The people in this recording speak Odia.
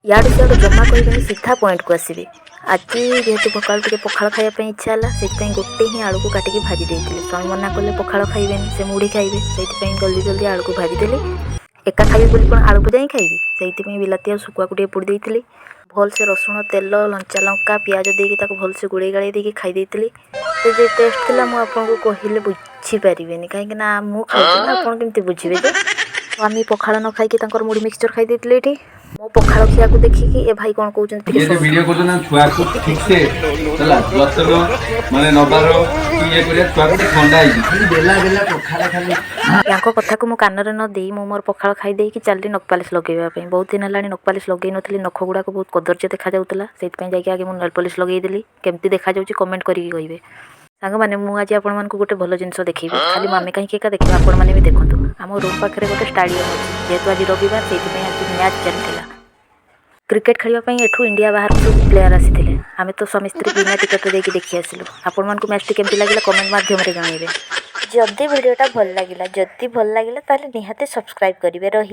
ଇଆଡ଼ୁ ସିଆଡ଼ୁ ଜମା କହିବେନି, ସିଧା ପଏଣ୍ଟକୁ ଆସିବି। ଆଜି ଯେହେତୁ ସକାଳୁ ଟିକେ ପଖାଳ ଖାଇବା ପାଇଁ ଇଚ୍ଛା ହେଲା, ସେଇଥିପାଇଁ ଗୋଟେ ହିଁ ଆଳୁକୁ କାଟିକି ଭାଜି ଦେଇଥିଲି। ସ୍ୱାମୀ ମନା କଲେ ପଖାଳ ଖାଇବେନି, ସେ ମୁଢ଼ି ଖାଇବେ। ସେଇଥିପାଇଁ ଜଲ୍ଦି ଜଲ୍ଦି ଆଳୁକୁ ଭାଜିଦେଲି। ଏକା ଖାଇବି ବୋଲି କ'ଣ ଆଳୁ ଭଜା ହିଁ ଖାଇବି? ସେଇଥିପାଇଁ ବିଲାତି ଆଉ ଶୁଖୁଆକୁ ଟିକେ ପୋଡ଼ି ଦେଇଥିଲି। ଭଲସେ ରସୁଣ ତେଲ, ଲଞ୍ଚା ଲଙ୍କା, ପିଆଜ ଦେଇକି ତାକୁ ଭଲସେ ଗୋଳେଇ ଗାଳେଇ ଦେଇକି ଖାଇ ଦେଇଥିଲି। ସେ ଯେ ଟେଷ୍ଟ ଥିଲା, ମୁଁ ଆପଣଙ୍କୁ କହିଲେ ବୁଝିପାରିବେନି। କାହିଁକି ନା ମୁଁ ଖାଉଛି ନା, ଆପଣ କେମିତି ବୁଝିବେ ଯେ? ସ୍ୱାମୀ ପଖାଳ ନ ଖାଇକି ତାଙ୍କର ମୁଢ଼ି ମିକ୍ସଚର ଖାଇ ଦେଇଥିଲେ। ଏଇଠି ମୋ ପଖାଳ ଖିଆକୁ ଦେଖିକି ଏ ଭାଇ କ'ଣ କହୁଛନ୍ତି ଟିକେ ଇଏ ଯେ ଶୁଣନ୍ତୁ। ଭିଡିଓ କରୁଛନ୍ତି ନା, ଛୁଆକୁ ଠିକ ସେ ହେଲା ଯତ୍ନ ମାନେ ନବାର କି ଇଏ କରିବା। ଛୁଆକୁ ଟିକେ ଥଣ୍ଡା ହେଇଛି, ଖାଲି ବେଲା ବେଲା ପଖାଳ ଖାଲି। ୟାଙ୍କ କଥାକୁ ମୁଁ କାନରେ ନ ଦେଇ ମୁଁ ମୋର ପଖାଳ ଖାଇ ଦେଇକି ଚାଲିଲି ନଖ ପାଲିସ୍ ଲଗେଇବା ପାଇଁ। ବହୁତ ଦିନ ହେଲାଣି ନଖ ପାଲିସ୍ ଲଗେଇ ନଥିଲି। ନଖ ଗୁଡ଼ାକ ବହୁତ କଦର୍ଯ୍ୟ ଦେଖାଯାଉଥିଲା। ସେଇଥିପାଇଁ ଯାଇକି ଆଗେ ମୁଁ ନେଲ୍ ପଲିସ୍ ଲଗେଇଦେଲି। କେମିତି ଦେଖାଯାଉଛି, କମେଣ୍ଟ କରିକି କହିବେ। ସାଙ୍ଗମାନେ, ମୁଁ ଆଜି ଆପଣମାନଙ୍କୁ ଗୋଟେ ଭଲ ଜିନିଷ ଦେଖେଇବି। ଖାଲି ଆମେ କାହିଁକି ଏକା ଦେଖିବା, ଆପଣମାନେ ବି ଦେଖନ୍ତୁ। ଆମ ରୁମ୍ ପାଖରେ ଗୋଟେ ଷ୍ଟାଡ଼ିୟମ୍ ଅଛି। ଯେହେତୁ ଆଜି ରବିବାର, ସେଇଥିପାଇଁ ଆଜି ମ୍ୟାଚ୍ ଚାଲିଥିଲା। କ୍ରିକେଟ୍ ଖେଳିବା ପାଇଁ ଏଠୁ ଇଣ୍ଡିଆ ବାହାରୁ ସବୁ ପ୍ଲେୟାର ଆସିଥିଲେ। ଆମେ ତ ସ୍ୱାମୀ ସ୍ତ୍ରୀ ବିନା ଟିକେଟ୍ରେ ଯାଇକି ଦେଖି ଆସିଲୁ। ଆପଣମାନଙ୍କୁ ମ୍ୟାଚ୍ଟି କେମିତି ଲାଗିଲା, କମେଣ୍ଟ ମାଧ୍ୟମରେ ଜଣାଇବେ। ଯଦି ଭିଡ଼ିଓଟା ଭଲ ଲାଗିଲା, ଯଦି ଭଲ ଲାଗିଲା, ତାହେଲେ ନିହାତି ସବସ୍କ୍ରାଇବ୍ କରିବେ। ରହି